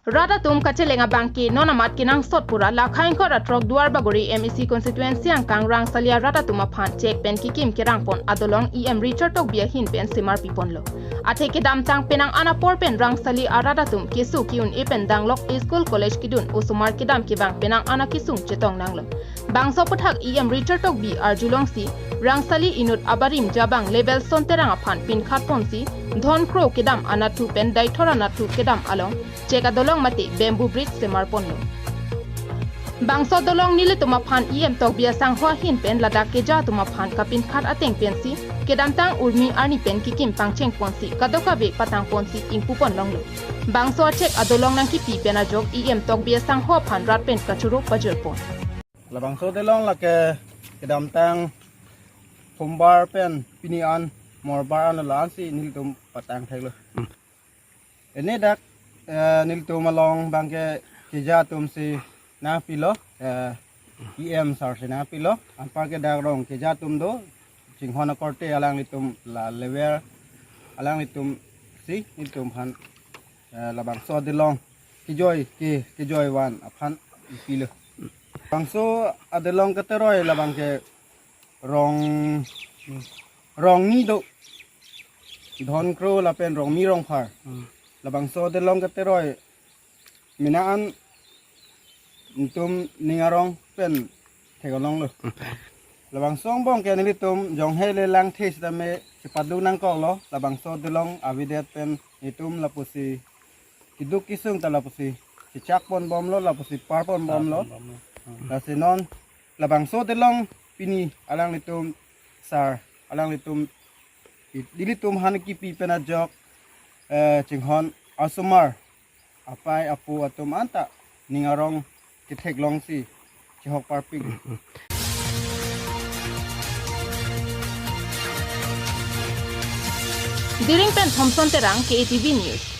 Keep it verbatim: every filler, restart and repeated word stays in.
Rat atum kacheleng abang ke non amat kenangsot pura la khaingkot atrok Duar Bagori M A C constituency angkang Rangsali arat atum aphan chek pen kekim kerangpon adolong E M Richard Tokbi ahin pen semar piponlo. Athe kedamtang penang an apor pen Rangsali arat atum keso ke-un-e pen danglok school college kedun osomar kedam kevang penang an akesung chetong nanglo. Bangso aputhak E M Richard Tokbi arjulongsi Rangsali inut abarim jabang Level Son Terang aphan pinkhat ponsi Dhon Kro kedam anatthu pen Deithor anatthu kedam along chek adolong mate bamboo bridge semar ponlo. Bangso adolong nelitum aphan E M Tokbi asangho ahin pen ladak keja atum aphan kapinkhat ateng pensi kedamtang urmi arni pen kekim pangcheng ponsi kadokave patang ponsi ingpu pon longlo. Bangso achek adolong nangkipi pen ajok E M Tokbi asangho aphan rat pen kachoro pajir pon. Labangso adolong lake kedamtang Sombar pen pini an Mongolbar an lo ansi nelitum patang theklo. Ini dak, eh, nelitum along abang ke keja atum si nangpilo, eh, E M sir si nangpilo. Anparke dak rong keja atum do, chinghon akorte alanglitum la lever alanglitum si nelitum aphan, eh, labangso adolong kejoi ke kejoi van aphan pilo. Bangso adolong keteroi labang ke rong, rong ni do. Dhon Kro lapen Rongmi Rongphar. Hmm. Labangso adolong keteroi mena an nelitum ning arong pen theklonglo. Labangso angbong ke nelitum jonghe le langthe sitame chepaduk nangkoklo. Labangso adolong avedet pen nelitum lapusi keduk kesung ta lapusi chechak pon bomlo, lapusi par pon bomlo. Lasi non labangso adolong pini alanglitum sir, alanglitum, nelitum aphan kipi pen ajok, eh, chinghon asomar apai apo atum anta ning arong ketheklongsi chehok parpik. Diring pen Thompson Terang, K A T V News.